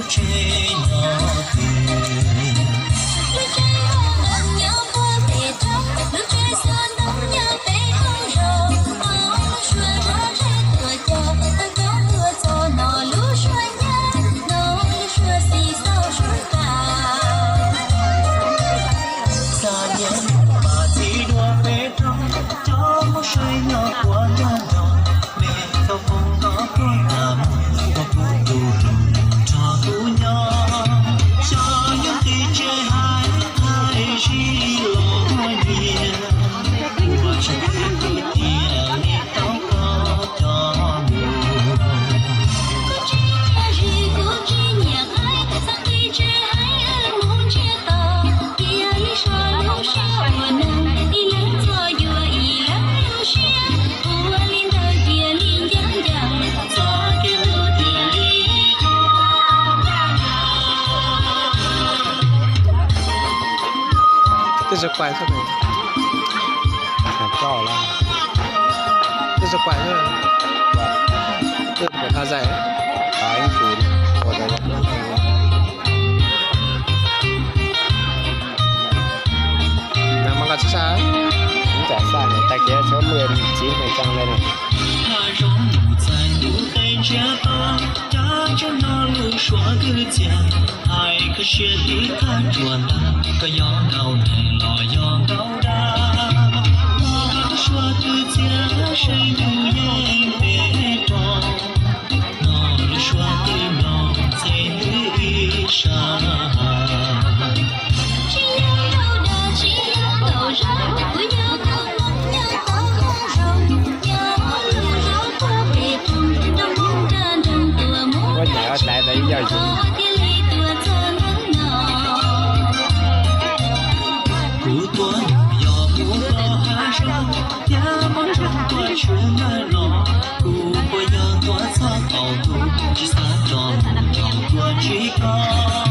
Tsev no twg? Lub tsev hauv nyob puag pem roob, lub tsev xua ntoo nyob pem roob zos, lub suab zog zeb tuaj cog, tau coob tuaj txog no lub suab nyab, no lub suab xis xauj suab tas. Xa nyiaj mas txiv duab peb roob, cov Hmoob saib nyob puag nrag nrog, me tau poob nto tuaj tas mus, ua kuv tus hlub nrog kuv nyob. Xyov yog twg tsev hais hais zis los muaj nyiaj, ua tsis tau tiag li tau koj coj mus. Twb tsis quay xwb. Twb tsis quay xwb. Twb puas tha zais. Nag mas nqa tsis saj. Ib tsam saj ne, tag kis tshawb maj tsiv hneev tsaa le ne. Hav zoov mus txais ntuj qe ntsiag to, cav tsuag no lub suab kwv txiag, hais koj siab twb tag tsuas ntag, koj yog nkauj neeg los yog nkauj dab. Lub suab kwv txiag seej yug yeej peb rau, no lub suab twb mloog txhais twb ib sab. Ua nyam ua dlaiv tau ib yam yus. Kuv tuaj yog kuv tuaj hav zoov, thiab muaj tsoom tuaj tshwm nqaij los, kuv puas yog tuaj txog thaum tus, tsis xav rov mus nyob tuaj tsis koj.